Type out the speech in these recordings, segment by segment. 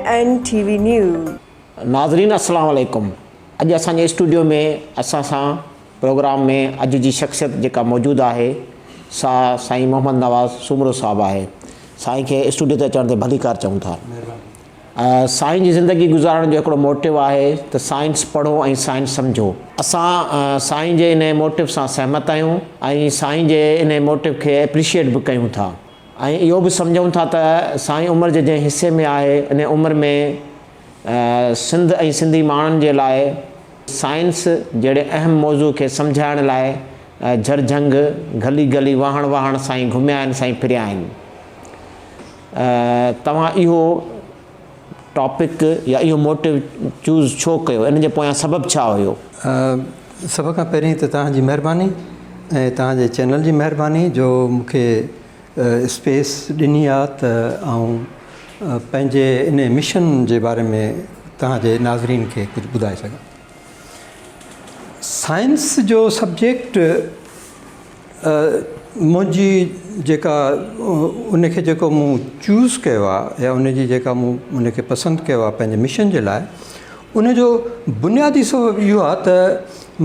N T V news. ناظرين السلام عليڪم اڄ اسان جي اسٽوڊيو ۾ اسان سان پروگرام ۾ اڄ جي شخصيت جيڪا موجود آهي سا سائين محمد نواز سومرو صاحب آهي سائين کي اسٽوڊيو تي اچڻ تي ڀليڪار چئون ٿا. سائين جي زندگي گذارڻ جو هڪڙو موٽو آهي ته سائنس پڙهو ۽ سائنس سمجهو. اسان سائين جي انهي موٽو سان سهمت آهيون ۽ سائين جي انهي موٽو کي اپريشيئيٽ به ڪيون ٿا ۽ اهو به سمجهون ٿا ته سائين عمر جي جنهن حصي ۾ آهي انهي عمر ۾ سنڌ ۽ سنڌي ماڻهن جي لاء سائنس جهڙي اهم موضوع کي سمجهائڻ لاء جهرجهنگ، گهلي گهلي واهڻ واهڻ سائين گهميا آهن سائين ڦريا آهن. توهان اهو ٽاپڪ يا اهو موٽو چوز ڇو ڪيو ان جي پويان سبب ڇا هيو؟ سڀ کان پهرين ته توهان جي مهرباني ۽ توهان جي چينل جي مهرباني جو مون کي اسپيس ڏني آ ته آئون پنهنجي ان مشن جي باري ۾ توهان جي ناظرين کي ڪجهه ٻڌائي سگهان. سائنس جو سبجيڪٽ منهنجي جيڪا ان کي جيڪو مون چوز ڪيو آهي يا ان جي جيڪا مون ان کي پسند ڪيو آهي پنهنجي مشن جي لاء ان جو بنيادي سبب اهو آهي ته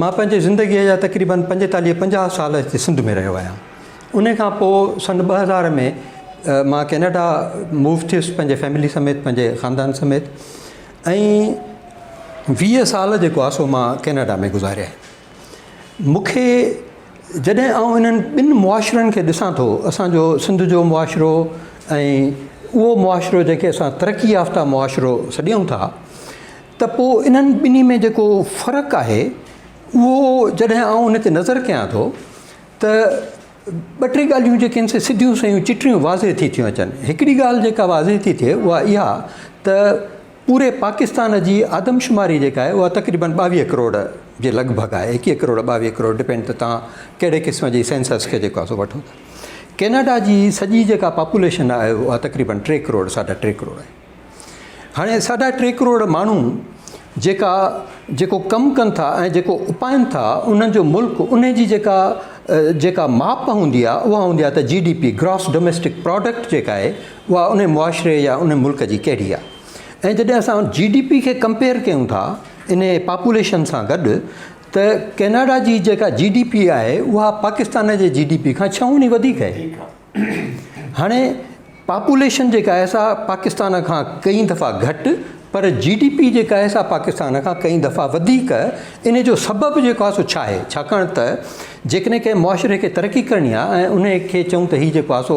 مان پنهنجي زندگيء جا تقريبن پنجيتاليهه پنجاهه سال هتي سنڌ ۾ رهيو آهيان ان کان پوء سن 2000 ۾ مان ڪينيڊا موو ٿيس پنهنجي فيملي سميت پنهنجي خاندان سميت ۽ 20 سال جيڪو آهي سو مان ڪينيڊا ۾ گذاريا آهن مون کي جڏهن آئون انهن ٻن معاشرن کي ڏسان ٿو، اسان جو سنڌ جو معاشرو ۽ اهو معاشرو جنهن کي اسان ترقي يافته معاشرو سڏيون ٿا ته پوء انهن ٻنهي ۾ جيڪو فرق آهي اهو جڏهن آئون ان تي نظر ڪيان ٿو ته ٻه ٽي ڳالهيون جيڪي آهن سي سڌيون سيون چٽيون واضح ٿي ٿيون اچن. هڪڙي ڳالهه جيڪا واضح ٿي ٿئي اها اها ته پوري پاڪستان جي آدمشماري جيڪا آهي اها تقريبن 22 ڪروڙ جي لڳ ڀڳ آهي 21 ڪروڙ 22 ڪروڙ ڊپينڊ ته توهان ڪهڙي قسم جي سينسس کي جيڪو آهي سو وٺو ٿا. ڪينيڊا جي سڄي جيڪا پاپوليشن آهي اها تقريبن ٽي ڪروڙ ساڍا ٽي ڪروڙ آهي. هاڻي ساڍا ٽي ڪروڙ ماڻهو جيڪا جيڪو ڪم ڪن ٿا ۽ جيڪو اپائن ٿا انهن جو ملڪ ان جي جيڪا جيڪا ماپ هوندي آهي اها هوندي آهي ته G D P gross domestic product جيڪا آهي اها ان معاشري يا ان ملڪ جي ڪهڙي آهي ۽ جڏهن اسان جي ڊي پي کي ڪمپيئر ڪيون ٿا ان پاپوليشن سان گڏ ته ڪيناڊا جي جيڪا جي ڊي پي آهي اها پاڪستان جي جي ڊي پي کان ڇهوڻي وڌيڪ آهي هاڻي پاپوليشن جيڪا آهي سا پاڪستان کان ڪئين دفعا گهٽ پر جي ڊي پي جيڪا آهي سا پاڪستان کان ڪئين دفعا وڌيڪ ان جو سبب جيڪو آهي سو ڇا آهي ڇاڪاڻ ته جيڪڏهن ڪنهن معاشري کي ترقي ڪرڻي آهي ۽ ان کي چئون ته هي جيڪو آهي سو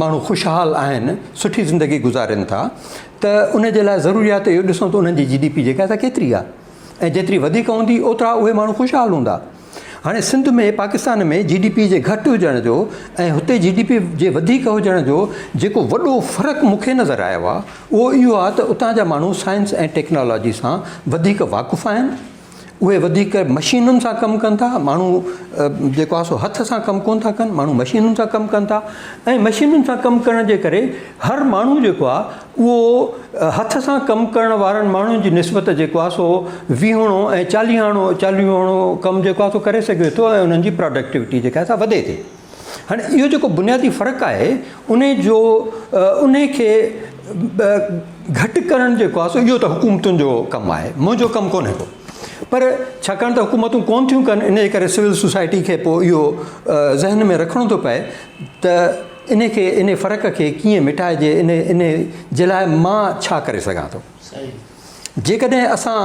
ماڻهو خوشحال آهن سٺي زندگي گذارين ٿا ته ان جي لاء ضروري آهي ته اهو ڏسون ته انهن جي جي ڊي پي جيڪا آهي سا ڪيتري آهي ۽ جيتري وڌيڪ هوندي اوترا اهي ماڻهو خوشحال هوندا. هاڻي سنڌ ۾ پاڪستان ۾ جي ڊي پي جي گهٽ هجڻ جو ۽ هتي جي ڊي پي جي وڌيڪ هجڻ جو جيڪو وڏو فرق مون کي نظر آيو آهي اهو اهو آهي ته اتان جا ماڻهو سائنس ۽ ٽيڪنالاجي سان وڌيڪ واقف آهن اهي وڌيڪ مشينن سان ڪم ڪن ٿا ماڻهو جيڪو آهي سو هٿ سان ڪم ڪونه ٿا ڪن ماڻهو مشينن سان ڪم ڪن ٿا ۽ مشينن سان ڪم ڪرڻ جي ڪري هر ماڻهو جيڪو آهي اهو هٿ سان ڪم ڪرڻ وارن ماڻهن جي نسبت جيڪو آهي سو ويهوڻو ۽ چاليهاڻو چاليهوڻو ڪم جيڪو آهي سو ڪري سگهي ٿو ۽ انهن جي پراڊڪٽيوٽي جيڪا آهي سا وڌي ٿي. هاڻي اهو جيڪو بنيادي فرق آهي ان جو ان کي گهٽ ڪرڻ جيڪو آهي سو اهو ته حڪومتن جو ڪم آهي منهنجو ڪم ڪونهي ڪو پر ڇاڪاڻ ته حڪومتون ڪونه ٿيون ڪن ان جي ڪري سول سوسائٽي کي پوء اهو ذهن ۾ رکڻو ٿو پئي ته انهي کي انهي فرق کي ڪيئن مٽائجي انهي انهي جي لاء مان ڇا ڪري سگهان ٿو. جيڪڏهن اسان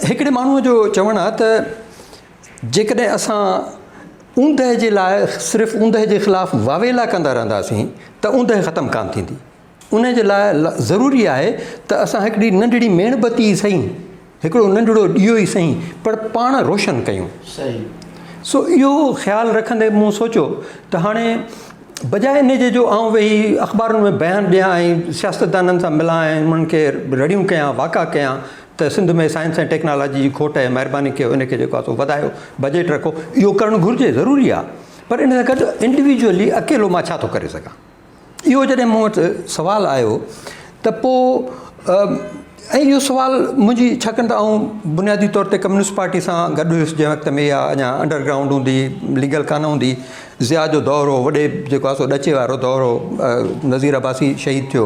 هڪڙي ماڻهوء جو چوڻ آهي ته جيڪڏهن اسان اوندهه جي لاء صرف اوندهه جي خلاف واويلا ڪندا رهنداسين ته اوندهه ختم ڪانه ٿيندي. انهي جي لاء ضروري آهي ته اسان هڪڙي ننڍڙي ميڻ بتي ئي سهي، هڪڙو ننڍڙو ڏيئو ئي سهي پر پاڻ روشن ڪيون. سو اهو خيال رکندي مون سوچيو ته هاڻي بجاء انهي جي جو آئون ويهي اخبارن ۾ بيان ڏيان ۽ سياستدانن سان ملان ۽ انهن کي رڙيون ڪيان واڪا ڪيان ته سنڌ ۾ سائنس ۽ ٽيڪنالاجي جي کوٽ آهي مهرباني ڪيو ان کي جيڪو آهي سو وڌايو بجيٽ رکو اهو ڪرڻ گهرجي ضروري آهي پر ان سان گڏ انڊيويجوئلي اڪيلو مان ڇا ٿو ڪري سگهان. اهو جڏهن مون وٽ سوال آيو ته پوء ۽ اهو سوال منهنجي ڇاڪاڻ ته آئون بنيادي طور تي ڪميونسٽ پارٽي سان گڏ هيس جنهن وقت ۾ اها اڃا انڊر گرائونڊ هوندي ليگل ڪانه هوندي ضياء جو دور هو وڏي جيڪو آهي سو ڏچي وارو دور هو نذير عباسي شهيد ٿيو.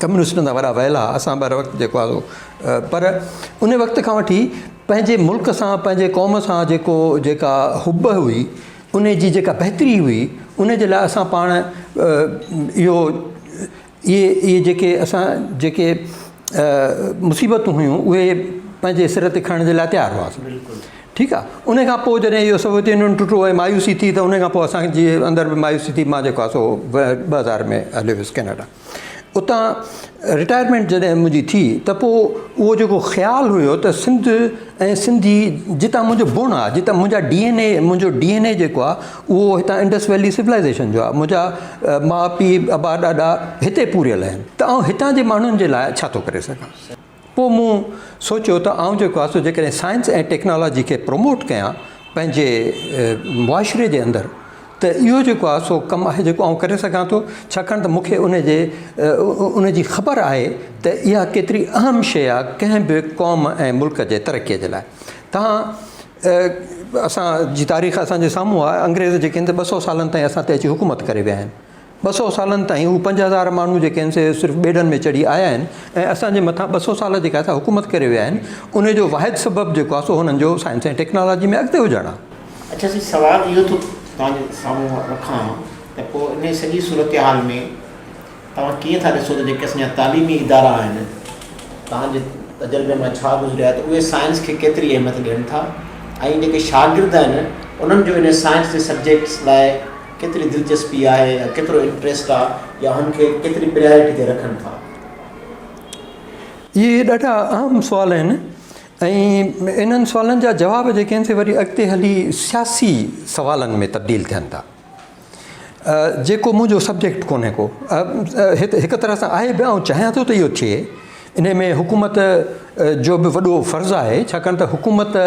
ڪميونسٽن سان وڏا ويل ها اسان به هر وقت جيڪو آهي سو پر ان وقت کان وٺي پنهنجي ملڪ سان پنهنجي قوم سان جيڪو جيڪا حب هئي ان جي جيڪا بهتري هئي ان جي لاء اسان پاڻ اهو اهي اهي جيڪي اسان جيڪي مصيبتون هيون اهي پنهنجي سر تي کڻڻ جي لاء تيار هئاسين ٺيڪ آ ان کان پوء جڏهن اهو سوويت يونين ٽٽو ۽ مايوسي ٿي ته ان کان پوء اسان جي اندر به مايوسي ٿي مان جيڪو آ سو 2000 ۾ هليو ويس ڪينيڊا اتان رٽائرمينٽ جڏهن منهنجي ٿي ته پوء اهو جيڪو خيال هيو ته سنڌ ۽ سنڌي جتان منهنجو بڻ آ جتان منهنجا ڊي اين اي منهنجو ڊي اين اي جيڪو آ اهو هتان انڊس ويلي سولائيزيشن جو آ منهنجا ماء پيء ابا ڏاڏا هتي پوريل آهن ته آئون هتان جي ماڻهن جي لاء ڇا ٿو ڪري سگهان پوء مون سوچيو ته آئون جيڪو آ سو جيڪڏهن سائنس ۽ ٽيڪنالاجي کي پروموٽ ڪيان پنهنجي معاشري جي اندر ته اهو جيڪو آهي سو ڪم آهي جيڪو آئون ڪري سگهان ٿو ڇاڪاڻ ته مون کي ان جي ان جي خبر آهي ته اها ڪيتري اهم شيء آهي ڪنهن به قوم ۽ ملڪ جي ترقيء جي لاء تان اسان جي تاريخ اسان جي سامهون آهي انگريز جيڪي آهن ته 200 سالن تائين اسان تي اچي حڪومت ڪري ويا آهن 200 سالن تائين هو 5000 ماڻهو جيڪي آهن سي صرف ٻيڙن ۾ چڙهي آيا آهن ۽ اسان جي مٿان 200 سال جيڪا سا حڪومت ڪري ويا آهن ان جو واحد سبب جيڪو آهي سو هنن جو سائنس ۽ ٽيڪنالاجي ۾ اڳتي هجڻ آهي. اڇا سائين سوال اهو ٿو توهان جي سامهون رکان ته پوء انهي سڄي صورتحال ۾ توهان ڪيئن ٿا ڏسو ته جيڪي اسان جا تعليمي ادارا آهن توهان جي تجربي مان ڇا گذريو آهي ته اهي سائنس کي ڪيتري اهميت ڏين ٿا ۽ جيڪي شاگرد آهن انهن جو انهي سائنس جي سبجيڪٽس لاء ڪيتري دلچسپي آهي يا ڪيترو انٽريسٽ آهي يا هن کي ڪيتري پريارٽي تي رکن ٿا. اهي ڏاڍا اهم سوال آهن ۽ انهن سوالن جا جواب جيڪي آهن سي وري اڳتي هلي سياسي سوالن ۾ تبديل ٿين ٿا جيڪو منهنجو سبجيڪٽ ڪونهي ڪو هڪ طرح سان آهي به آئون چاهيان ٿو ته اهو ٿئي ان ۾ حڪومت جو به وڏو فرض آهي ڇاڪاڻ ته حڪومت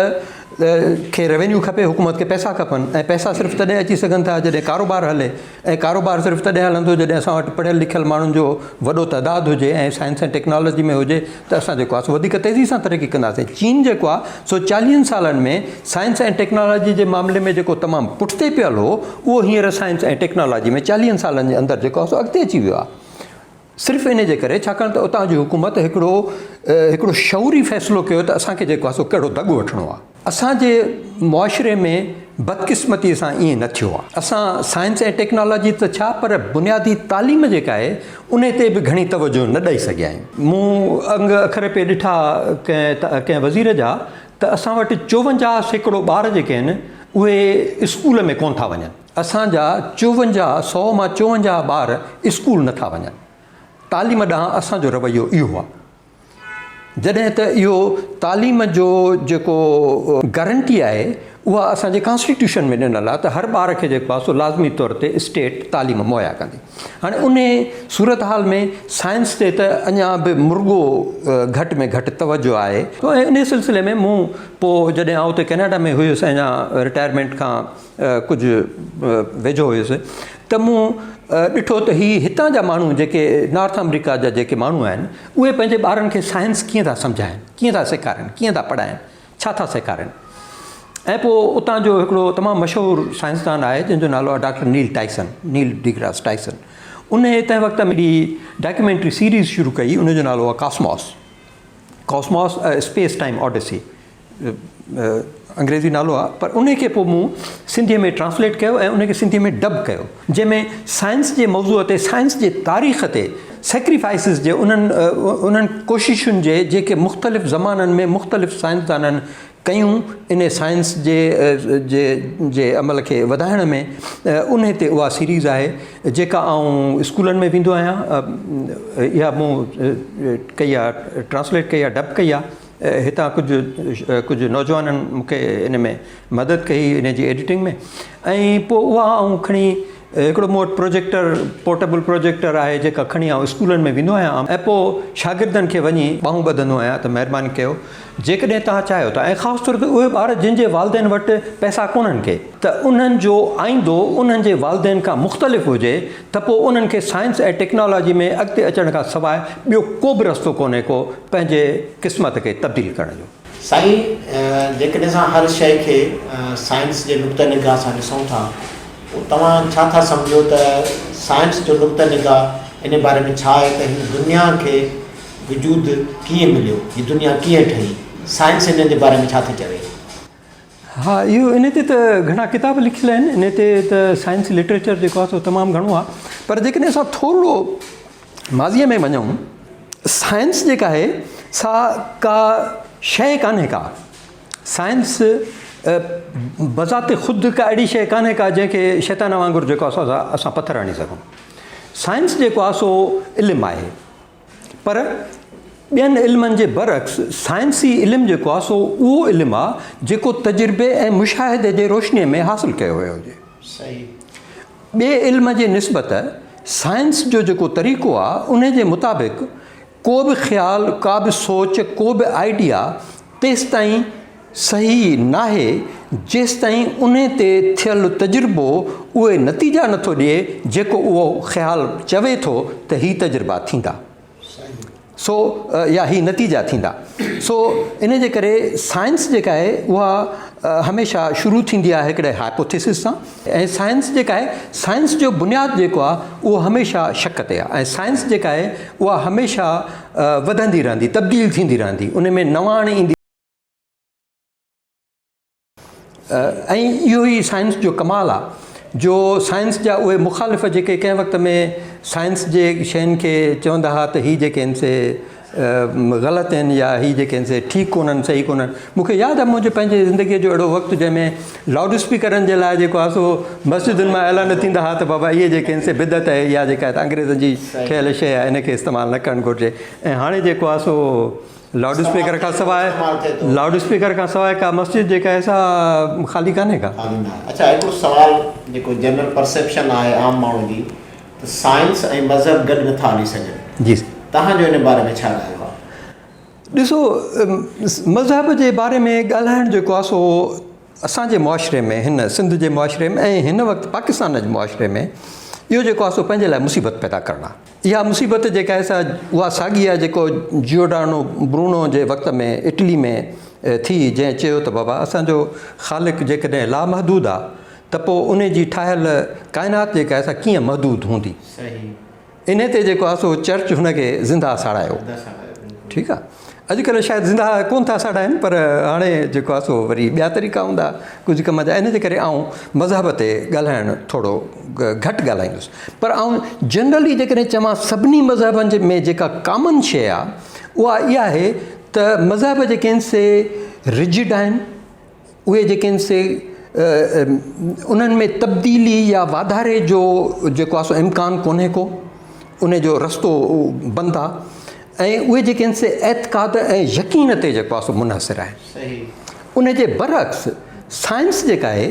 کي روينيو کپي حڪومت کي پئسا کپن ۽ پئسا صرف تڏهن اچي سگهن ٿا جڏهن ڪاروبار هلي ۽ ڪاروبار صرف تڏهن هلندو جڏهن اسان وٽ پڙهيل لکيل ماڻهن جو وڏو تعداد هجي ۽ سائنس ۽ ٽيڪنالاجي ۾ هجي ته اسان جيڪو آهي سو وڌيڪ تيزي سان ترقي ڪنداسين. چين جيڪو آهي سو چاليهن سالن ۾ سائنس ۽ ٽيڪنالاجي جي معاملي ۾ جيڪو تمام پٺتي پيل هو اهو هينئر سائنس ۽ ٽيڪنالاجي ۾ چاليهن سالن جي اندر جيڪو آهي سو اڳتي اچي ويو آهي. صرف ان جي ڪري ڇاڪاڻ ته اتان جي حڪومت هڪڙو هڪڙو شعوري فيصلو ڪيو ته اسان کي جيڪو آهي سو ڪهڙو دڳ وٺڻو آهي. اسان جي معاشري ۾ بدقسمتي سان ائين نه ٿيو آهي. اسان سائنس ۽ ٽيڪنالاجي ته ڇا پر بنيادي تعليم جيڪا آهي ان تي به گهڻي توجهه نه ڏئي سگهيا آهيون. مون انگ اکر پئي ڏٺا ڪنهن ڪنهن وزير جا ته اسان وٽ 54% ٻار جيڪي آهن اهي اسڪول ۾ ڪونه ٿا وڃن. اسان جا 54 سئو مان 54 ٻار اسڪول نه ٿا وڃن. تعليم ڏانهن اسان جو رويو اهو آهي. جڏهن ته اهو تعليم جو جيڪو گارنٽي آهي اها اسان جي ڪانسٽيٽيوشن ۾ ڏنل آهي ته هر ٻار کي جيڪو آهي سو لازمي طور تي اسٽيٽ تعليم مهيا ڪندي. هاڻي انهي صورتحال ۾ سائنس تي ته اڃا به مرڳو گهٽ ۾ گهٽ توجهه آهي. ۽ انهي سلسلي ۾ مون پوء جڏهن آئون اتي ڪئناڊا ۾ هيس ۽ اڃا رٽائرمينٽ کان ڪجهه ويجهو هيس ته مون ڏٺو ته هي هتان جا ماڻهو جيڪي نارٿ آمريڪا جا جيڪي ماڻهو آهن اهي پنهنجي ٻارن کي سائنس ڪيئن ٿا سمجهائن ڪيئن ٿا سيکارين ڪيئن ٿا پڙهائن ڇا ٿا سيکارين ۽ پوء اتان جو هڪڙو تمام مشهور سائنسدان آهي جنهن جو نالو آهي doctor Neil Tyson Neil deGrasse Tyson ان تنهن وقت ۾ ڊاڪيومينٽري سيريز شروع ڪئي ان جو نالو آهي cosmos cosmos space time Odyssey انگريزي نالو آهي پر ان کي پوء مون سنڌي ۾ ٽرانسليٽ ڪيو ۽ ان کي سنڌي ۾ ڊب ڪيو جنهن ۾ سائنس جي موضوع تي سائنس جي تاريخ تي سيڪريفائسز جي انهن انهن ڪوششن جي جيڪي مختلف زمانن ۾ مختلف سائنسدانن ڪيون ان سائنس جي جي جي عمل کي وڌائڻ ۾ ان تي اها سيريز آهي جيڪا آئون اسڪولن ۾ ويندو آهيان اها مون ڪئي آهي ٽرانسليٽ ڪئي آهي ڊب ڪئي آهي هتان ڪجهه ڪجهه نوجوانن مون کي ان ۾ مدد ڪئي ان جي ايڊيٽنگ ۾ ۽ پوء اها آئون کڻي هڪڙو مون وٽ پروجيڪٽر پورٽيبل پروجيڪٽر آهي جيڪا کڻي آئون اسڪولن ۾ ويندو آهيان ۽ پوء شاگردن کي وڃي ٻانهون ٻڌندو آهيان ته مهرباني ڪيو جيڪڏهن توهان چاهيو ٿا ۽ خاص طور تي اهي ٻار جن جي والدين وٽ پئسا ڪونهن ڪي ته انهن جو آئيندو انهن جي والدين کان مختلف هجي ته پوء انهن کي سائنس ۽ ٽيڪنالاجي ۾ اڳتي اچڻ کان سواء ٻيو ڪو به رستو ڪونهي ڪو پنهنجي قسمت کي تبديل ڪرڻ جو. سائين جيڪڏهن اسان هر شيء کي سائنس جي نقطه نگاهه سان ڏسون ٿا پوء توهان ڇا ٿا سمجهو ته سائنس جو نقطه نگاهه ان باري ۾ ڇا آهي ته هن دنيا کي وجود ڪيئن مليو، هي دنيا ڪيئن ٺهي، سائنس ان جي باري ۾ ڇا ٿي چوي؟ ها اهو ان تي ته گهڻا ڪتاب لکيل آهن، ان تي ته سائنس لٽريچر جيڪو آهي سو تمام گهڻو آهي پر جيڪڏهن اسان ٿورڙو ماضيء ۾ وڃون، سائنس جيڪا آهي سا ڪا شيء ڪانهي ڪا، سائنس بذات خود ڪا اهڙي شيء ڪانهي ڪا جنهن کي شيطان وانگر جيڪو آهي سو اسان پٿر هڻي سگهون. سائنس جيڪو آهي سو علم آهي پر ٻين علمن جي برعڪس سائنسي علم جيڪو آهي سو اهو علم آهي جيڪو تجربي ۽ مشاهدي جي روشنيء ۾ حاصل ڪيو ويو هجي. ٻئي علم جي نسبت سائنس جو جيڪو طريقو آهي ان جي مطابق ڪو به خيال، ڪا به سوچ، ڪو به آئيڊيا تيستائين صحيح ناهي جيستائين انهي تي ٿيل تجربو اهي نتيجا نٿو ڏئي جيڪو اهو خيال چوي ٿو ته هي تجربا ٿيندا سو يا هي نتيجا ٿيندا. سو ان جي ڪري سائنس جيڪا آهي اها هميشه شروع ٿيندي آهي هڪڙي هائپوٿيسس سان ۽ سائنس جيڪا آهي سائنس جو بنياد جيڪو آهي اهو هميشه شڪ تي آهي ۽ سائنس جيڪا آهي اها هميشه وڌندي رهندي تبديل ٿيندي رهندي ان ۾ نواڻ ايندي ۽ اهو ئي سائنس جو ڪمال آهي جو سائنس جا اهي مخالف جيڪي ڪنهن وقت ۾ سائنس جي شين کي چوندا هئا ته هي جيڪي آهن سي غلط آهن يا هي جيڪي آهن سي ٺيڪ ڪونهن صحيح ڪونهن مون کي ياد آهي منهنجي پنهنجي زندگيء جو اهڙو وقت جنهن ۾ لائوڊ اسپيڪرن جي لاء جيڪو آهي سو مسجدن مان اعلان ٿيندا هئا ته بابا اهي جيڪي آهن سي بدعت آهي اها جيڪا آهي انگريزن جي ٺهيل شيء آهي ان کي استعمال نه ڪرڻ گهرجي ۽ هاڻي جيڪو آهي سو لائوڊ اسپيڪر کان سواء لائوڊ اسپيڪر کان سواء ڪا مسجد جيڪا آهي سا خالي ڪانهي ڪا. خالي ناهي. اڇا هڪڙو سوال جيڪو جنرل پرسيپشن آهي عام ماڻهو جي ته سائنس ۽ مذهب گڏ نٿا هلي سگهن. جي. توهان جو ان باري ۾ ڇا رايو آهي؟ ڏسو مذهب جي باري ۾ ڳالهائڻ جيڪو آهي سو اسان جي معاشري ۾ هن سنڌ جي معاشري ۾ ۽ هن وقت پاڪستان جي معاشري ۾ اهو جيڪو آهي سو پنهنجي لاء مصيبت پيدا ڪرڻ آهي. اها مصيبت جيڪا آهي سا اها ساڳي آهي جيڪو جيوڊانو برونو جي وقت ۾ اٽلي ۾ ٿي جنهن چيو ته بابا اسان جو خالق جيڪڏهن لامحدود آهي ته پوء انهي جي ٺاهيل ڪائنات جيڪا آهي سا ڪيئن محدود هوندي. انهي تي جيڪو آهي سو چرچ هن کي زنده ساڙايو. ٺيڪ آهي. اڄڪلهه شايد زنده ڪونه ٿا ساڙائن پر هاڻي جيڪو آهي سو وري ٻيا طريقا هوندا ڪجهه ڪم جا. ان جي ڪري آئون مذهب تي ڳالهائڻ ٿورو گهٽ ڳالهائيندس. پر آئون جنرلي جيڪڏهن چوان سڀني مذهبن ۾ جيڪا ڪامن شيء آهي اها اها آهي ته مذهب جيڪي آهن سي رجڊ آهن. اهي جيڪي آهن سي انهن ۾ تبديلي يا واڌاري جو جيڪو آهي سو امڪان ڪونهي ڪو ان جو رستو بند آهي ۽ اهي جيڪي آهن سي اعتقاد ۽ يقين تي جيڪو آهي سو منحصر آهن ان جي برعڪس سائنس جيڪا آهي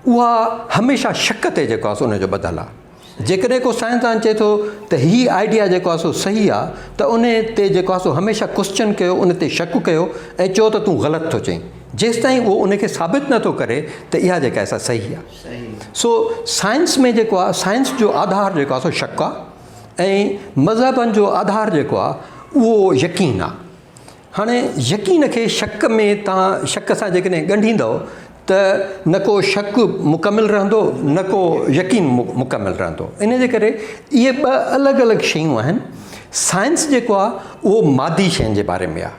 اها هميشه شڪ تي جيڪو آهي سو ان جو ٻڌل آهي جيڪڏهن ڪو سائنسدان چئي ٿو ته هي آئيڊيا جيڪو آهي سو صحيح آهي ته ان تي جيڪو آهي سو هميشه ڪوسچن ڪيو ان تي شڪ ڪيو ۽ چئو ته تون غلط ٿو چئين جيستائين اهو ان کي ثابت نه ٿو ڪري ته اها جيڪا آهي سا صحيح آهي سو سائنس ۾ جيڪو آهي سائنس جو آڌار جيڪو آهي سو شڪ آهي ۽ مذهبن جو آڌار جيڪو آهي اهو يقين آهي. هاڻي يقين کي شڪ ۾ توهان شڪ سان جيڪڏهن ڳنڍيندؤ ته نه ڪو شڪ مڪمل رهندو نه ڪو يقين مڪمل رهندو. ان جي ڪري اهي ٻه الڳ الڳ شيون آهن. سائنس جيڪو آهي اهو مادي شين جي باري ۾ آهي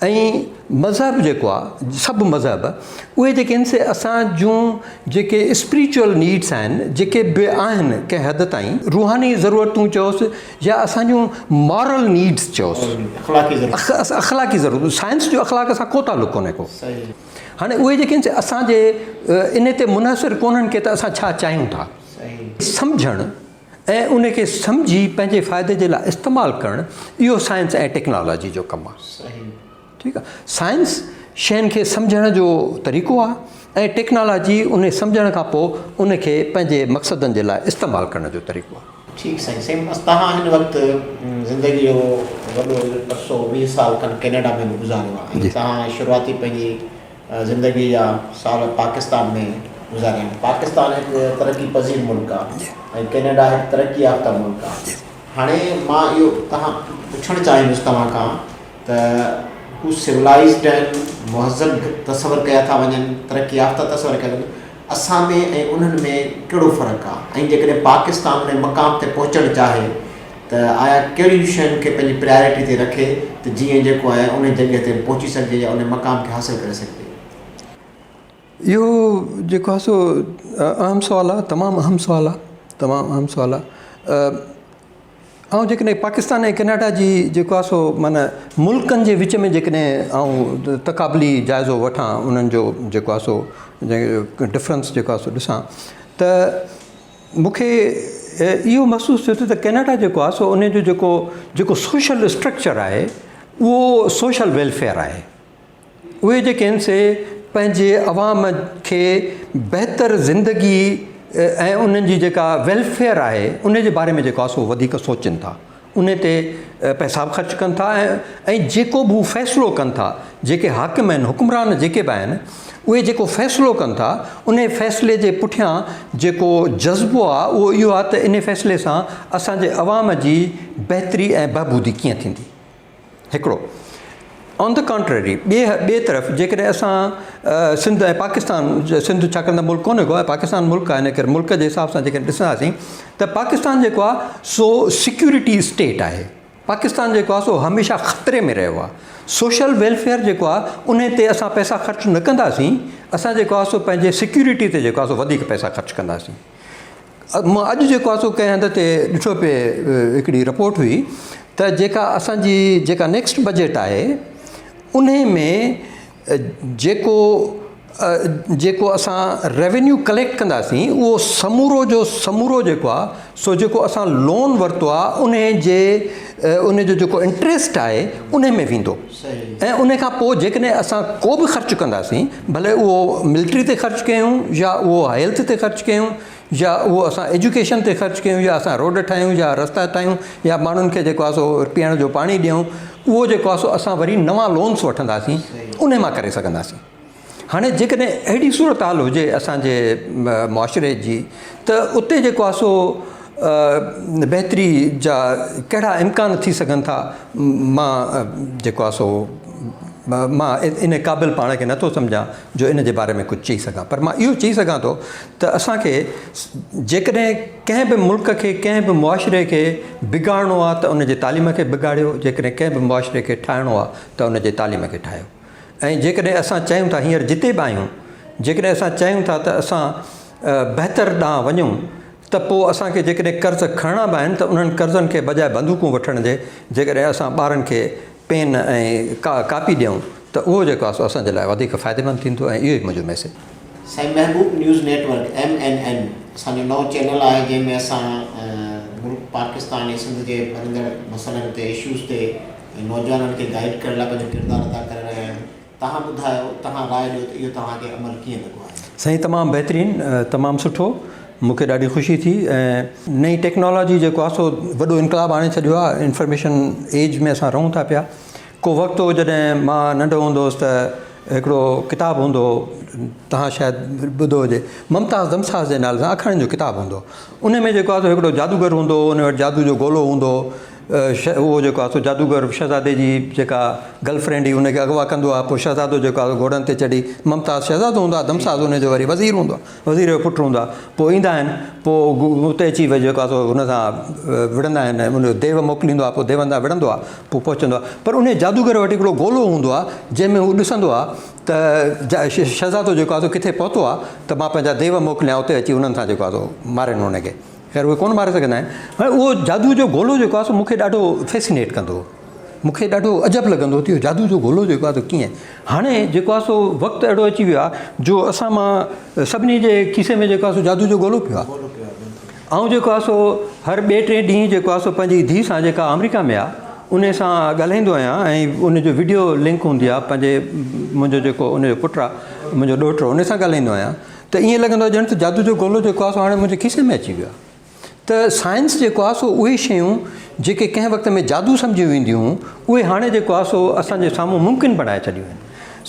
۽ مذهب جيڪو آهي سڀ مذهب اهي جيڪي آهن سي اسان جون جيڪي اسپريچوئل نيڊس آهن جيڪي به آهن ڪنهن حد تائين روحاني ضرورتون چئوس يا اسان جون مارل نيڊس چئوس اخلاقي ضرورتون سائنس جو اخلاق سان ڪو تعلق ڪونهي ڪو هاڻي اهي جيڪي آهن سي اسان جي ان تي منحصر ڪونهن ڪي ته اسان ڇا چاهيون ٿا سمجهڻ ۽ ان کي سمجهي پنهنجي فائدي جي لاء استعمال ڪرڻ اهو سائنس ۽ ٽيڪنالاجي جو ڪم آهي ٺيڪ آ سائنس شين کي سمجهڻ جو طريقو آ ۽ ٽيڪنالاجي ان سمجهڻ کان پوء ان کي پنهنجي مقصدن جي لاء استعمال ڪرڻ جو طريقو آ. ٺيڪ سائين سائين بس توهان هن وقت زندگي جو وڏو عرصو 20 سال کن ڪينيڊا ۾ به گذاريو آ ۽ توهان شروعاتي پنهنجي زندگي جا سال پاڪستان ۾ گذاريا آهن پاڪستان هڪ ترقي پذير ملڪ آ ۽ ڪينيڊا هڪ ترقي يافته ملڪ آ هاڻي مان اهو توهان پڇڻ چاهيندس توهان کان ته هو سولائيزڊ آهن، مهذب تصور ڪيا ٿا وڃن، ترقي يافته تصور ڪيا ٿا وڃن، اسان ۾ ۽ انهن ۾ ڪهڙو فرق آهي ۽ جيڪڏهن پاڪستان ان مقام تي پهچڻ چاهي ته آيا ڪهڙين شين کي پنهنجي پرائرٽي تي رکي ته جيئن جيڪو آهي انهي جڳهه تي پهچي سگهجي يا انهي مقام کي حاصل ڪري سگهجي. اهو جيڪو آهي سو اهم سوال آهي تمام اهم سوال آهي تمام اهم سوال آهي آئون جيڪڏهن پاڪستان ۽ ڪئناڊا جي جيڪو آهي سو معنيٰ ملڪن جي وچ ۾ جيڪڏهن آئون تقابلي جائزو وٺان انهن جو جيڪو آهي سو ڊفرنس جيڪو آهي سو ڏسان ته مون کي اهو محسوس ٿيو ٿو ته ڪئناڊا جيڪو آهي سو ان جو جيڪو جيڪو سوشل اسٽرڪچر آهي اهو سوشل ويلفيئر آهي اهي جيڪي آهن سي پنهنجي عوام کي بهتر زندگي ۽ انهن جي جيڪا ويلفيئر آهي ان جي باري ۾ جيڪو آهي سو وڌيڪ سوچين ٿا ان تي پئسا به خرچ ڪن ٿا ۽ جيڪو به هو فيصلو ڪن ٿا جيڪي حاڪم آهن حڪمران جيڪي به آهن اهي جيڪو فيصلو ڪن ٿا ان فيصلي جي پٺيان جيڪو جذبو آهي اهو اهو آهي ته ان فيصلي سان اسان جي عوام جي بهتري ۽ بهبودي ڪيئن ٿيندي هڪڙو آن the ڪانٽريري ٻي ٻئي طرف جيڪڏهن اسان سنڌ ۽ پاڪستان سنڌ ڇاڪاڻ ته ملڪ ڪونهي ڪو ۽ پاڪستان ملڪ آهي ان ڪري ملڪ جي حساب سان جيڪڏهن ڏسنداسين ته پاڪستان جيڪو آهي سو سيڪيورٽي اسٽيٽ آهي پاڪستان جيڪو آهي سو هميشه خطري ۾ رهيو آهي سوشل ويلفيئر جيڪو آهي ان تي اسان پئسا خرچ نه ڪنداسين اسان جيڪو آهي سو پنهنجي سيڪيورٽي تي جيڪو آهي سو وڌيڪ پئسا خرچ ڪنداسين مان اڄ جيڪو آهي سو ڪنهن هنڌ تي ڏٺو پئي هڪڙي رپورٽ هئي ته جيڪا اسان جي جيڪا نيڪسٽ بجيٽ آهي انهي ۾ جيڪو جيڪو اسان ريونيو ڪليڪٽ ڪنداسين اهو سمورو جو سمورو جيڪو آهي سو جيڪو اسان لون ورتو آهي انهي جي ان جو جيڪو انٽريسٽ آهي انهي ۾ ويندو ۽ ان کان پوء جيڪڏهن اسان ڪو به خرچ ڪنداسين ڀلي اهو ملٽري تي خرچ ڪيون يا اهو هيلٿ تي خرچ ڪيون يا اهو اسان ايجوڪيشن تي خرچ ڪيون يا اسان روڊ ٺاهيون يا رستا ٺاهيون يا ماڻهن کي جيڪو آهي سو پيئڻ جو پاڻي ڏيون اهو جيڪو آهي سو اسان وري نوان لونس وٺنداسين ان مان ڪري سگهنداسين هاڻي جيڪڏهن اهڙي صورتحال هجي اسان جي معاشري جي ته اتي جيڪو آهي سو بهتري جا ڪهڙا امڪان ٿي سگهن ٿا مان جيڪو آهي سو مان ان قابل پاڻ کي نٿو سمجهان جو ان جي باري ۾ ڪجهه چئي سگهان پر مان اهو چئي سگهان ٿو ته اسان کي جيڪڏهن ڪنهن به ملڪ کي ڪنهن به معاشري کي بگاڙڻو آهي ته ان جي تعليم کي بگاڙيو جيڪڏهن ڪنهن به معاشري کي ٺاهڻو آهي ته ان جي تعليم کي ٺاهيو ۽ جيڪڏهن اسان چاهيون ٿا هينئر جتي به آهيون جيڪڏهن اسان چاهيون ٿا ته اسان بهتر ڏانهن وڃون ته پوء اسان کي جيڪڏهن قرض کڻڻا به آهن ته انهن قرضن کي بجاء بندوقون وٺڻ جي جيڪڏهن اسان ٻارن کي پين ۽ ڪاپي ڏيون ته اهو جيڪو آهي سو اسان جي لاء وڌيڪ فائديمند ٿيندو ۽ اهو ئي منهنجو ميسيج. سائين Mehboob news network, M N N, اسان جو نئون چينل آهي جنهن ۾ اسان ملڪ پاڪستان ۽ سنڌ جي ٻرندڙ مسئلن تي اشوز تي ۽ نوجوانن کي گائيڊ ڪرڻ لاء پنهنجو ڪردار ادا ڪري رهيا آهيون توهان ٻڌايو توهان راء ڏيو ته اهو توهان کي عمل ڪيئن لڳو آهي. سائين تمام بهترين تمام سٺو مون کي ڏاڍي خوشي ٿي ۽ نئين ٽيڪنالاجي جيڪو آهي سو وڏو انقلاب آڻي ڇڏيو آهي انفارميشن ايج ۾ اسان رهون ٿا پيا ڪو وقت هو جڏهن مان ننڍو هوندو هوس ته هڪڙو ڪتاب هوندو هو توهان شايد ٻڌو هجي ممتاز دمساز جي نالي سان آکاڻين جو ڪتاب هوندو هو ان ۾ جيڪو آهي سو هڪڙو جادوگر هوندو هو ان وٽ جادو جو گولو هوندو هو اهو جيڪو آهي سو جادوگر شهزادي جي جيڪا گرل فرينڊ هئي ان کي اغوا ڪندو آهي پوء شهزادو جيڪو آهي سو گهوڙن تي چڙهي ممتاز شهزادو هوندو آهي دمساز ان جو وري وزير هوندو آهي وزير جو پٽ هوندو آهي پوء ايندا آهن پوء اتي اچي وري جيڪو آهي سو هن سان وڙهندا آهن ان جو ديو موڪليندو آهي پوء ديون سان وڙهندو آهي پوء پهچندو آهي پر ان جادوگر وٽ هڪڙو گولو هوندو آهي جنهن ۾ هو ڏسندو آهي ته شهزادو جيڪو آهي سو ڪٿي پهتو آهي ته مان پنهنجا ديو موڪليان اتي اچي انهن سان جيڪو آهي سو مارين ان کي خير اهي ڪونه ماري سگهندا آهن هاڻي اهو جادو جو گولو جيڪو آهي سو مون کي ڏاڍو فيسينيٽ ڪندو هو مون کي ڏاڍو عجب لڳندو هو ته اهو جادو جو گولو جيڪو آهي سو ڪيئن هاڻي جيڪو آهي سو وقت اهڙو اچي ويو آهي جو اسان مان سڀني جي کيسي ۾ جيڪو آهي سو جادو جو گولو پيو آهي آئون جيڪو آهي سو هر ٻئي ٽئين ڏينهن جيڪو آهي سو پنهنجي ڌيء سان جيڪا آمريڪا ۾ آهي ان سان ڳالهائيندو آهيان ۽ ان جو وڊيو لنڪ هوندي آهي پنهنجي منهنجو جيڪو ان جو پٽ آهي منهنجو ڏوهٽو ان سان ڳالهائيندو آهيان ته ائين لڳندو آهي ڄڻ ته جادو جو گولو جيڪو آهي سو هاڻي منهنجي کيسي ۾ اچي ويو آهي ته سائنس جيڪو آهي سو اهي شيون جيڪي ڪنهن وقت ۾ جادو سمجهيون وينديون هيون اهي هاڻي جيڪو آهي سو اسان جي سامهون ممڪن بڻائي ڇڏيون آهن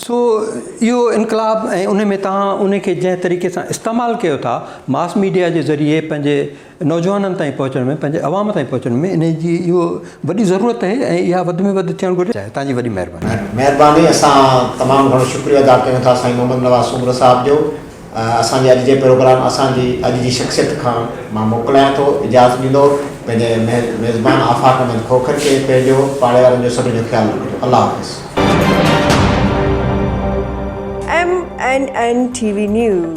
سو اهو انقلاب ۽ ان ۾ توهان ان کي جنهن طريقي سان استعمال ڪيو ٿا ماس ميڊيا جي ذريعي پنهنجي نوجوانن تائين پهچڻ ۾ پنهنجي عوام تائين پهچڻ ۾ انهي جي اهو وڏي ضرورت آهي ۽ اها وڌ ۾ وڌ ٿيڻ گهرجي توهان جي وڏي مهرباني. مهرباني اسان تمام گهڻو شڪريو ادا ڪيون ٿا سائين محمد نواز سومرو صاحب جو. اسان جي اڄ جي پروگرام اسان جي اڄ جي شخصيت کان مان موڪلايان ٿو اجازت ڏيندو پنهنجي ميزبان آفاق احمد کوکر کي پنهنجو پاڙي وارن جو سڀني جو خيال رکجو الله حافظ. M N N T V news.